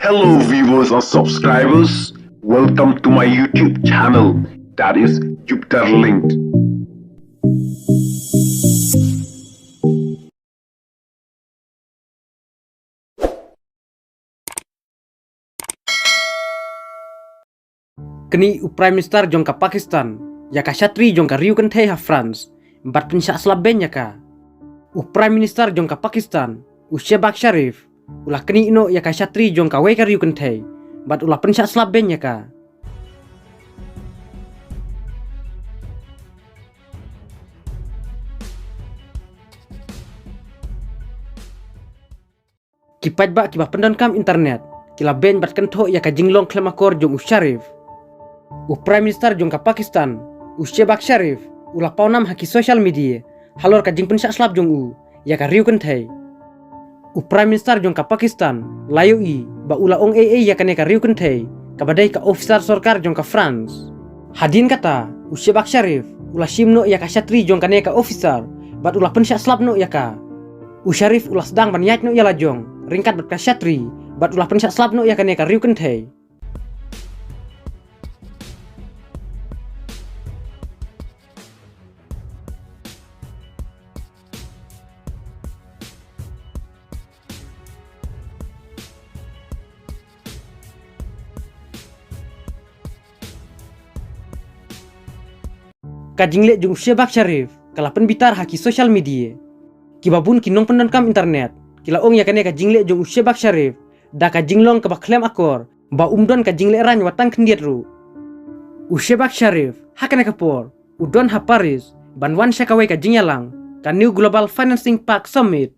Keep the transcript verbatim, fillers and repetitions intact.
Hello, viewers and subscribers. Welcome to my YouTube channel, that is Jupiter Linked. Kane u Prime Minister jong ka Pakistan ïa ka shatri jong ka riew kynthei ha France bad pynshah slap bein ïa ka. U Prime Minister jong ka Pakistan, u Shehbaz Sharif, u la knieh noh ïa ka shatri jong kawei ka riew kynthei bad u la pynshah slap bein ïa ka. Ki paidbah kiba pyndonkam internet ki la bein bad kynthoh ïa ka jinglong khlem akor jong u Sharif. U Prime Minister jong ka Pakistan, u Shehbaz Sharif, u la pawnam ha ki social media halor ka jingpynshah slap jong u ïa ka riew kynthei. U Prime Minister jong ka Pakistan la ïohi ba u la ong ei ei ïa kane ka riew kynthei kaba dei ka officer sorkar jong ka France. Hadien kata, u Shehbaz Sharif u la shim noh ïa ka shatri jong kane ka officer bad u la pynshah slap noh ïa ka. U Sharif u la sdang ban ïaid noh ïa la jong ryngkat bad ka shatri bad u la pynshah slap noh ïa kane ka riew kynthei. Ka jingleh jong u Shehbaz Sharif ka la pynbitar ha ki social media. Kiba bun ki nongpyndonkam internet ki la ong ïa kane ka jingleh jong u Shehbaz Sharif da ka jinglong kaba khlem akor ba um don ka jinglehrain wat tang khyndiat ruh. U Shehbaz Sharif ha kane ka por u don ha Paris ban wan sha kawei ka jingïalang, ka New Global Financing Pact Summit,